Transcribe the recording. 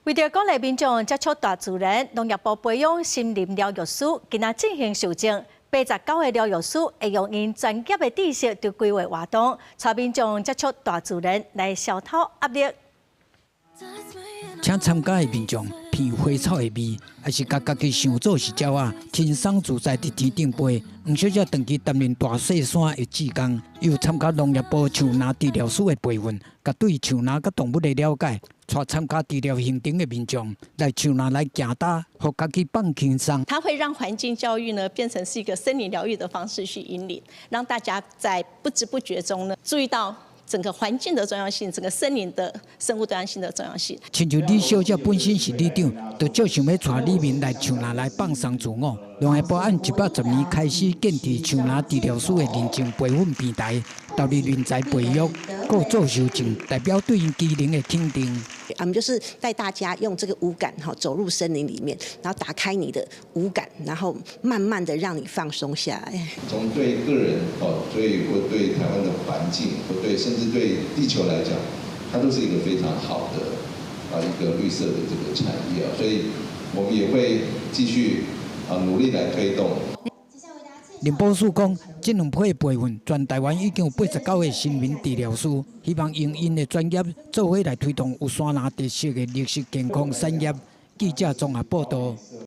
為著鼓勵民眾接觸大自然，農業部培養森林療育師，今仔進行授證。89個療育師會用𪜶專業的知識，就規劃活動，帶民眾接觸大自然來消除壓力。請參加的民眾聞花草的味，抑是共家己想做是鳥仔，輕鬆自在佇天頂飛。黃小姐長期擔任大細山的志工，又參加農業部樹林治療師的培訓，佮對樹林佮動物的了解，帶參加治療行程的民眾來樹林來行踏，予家己放輕鬆。它會讓環境教育呢變成是一個森林療癒的方式去引領，讓大家在不知不覺中呢注意到整個環境的重要性，整個森林的生物多樣性的重要性。親像李小姐本身是里長，就足想欲帶里民來樹林來放鬆自我。農業部按110年開始建置樹林治療師的認證培訓平台，投入人才培育，閣做授證，代表對𪜶技能的肯定。我們就是帶大家用這個五感哈走入森林裡面，然後打開你的五感，然後慢慢的讓你放鬆下來。從對個人哦，對或對台灣的環境，或對甚至對地球來講，它都是一個非常好的啊一個綠色的這個產業啊，所以我們也會繼續啊努力來推動。林寶樹講，這兩批培訓，全台灣已經有89個森林治療師，希望用𪜶的專業做伙來推動有山林特色的綠色健康產業。記者綜合報道。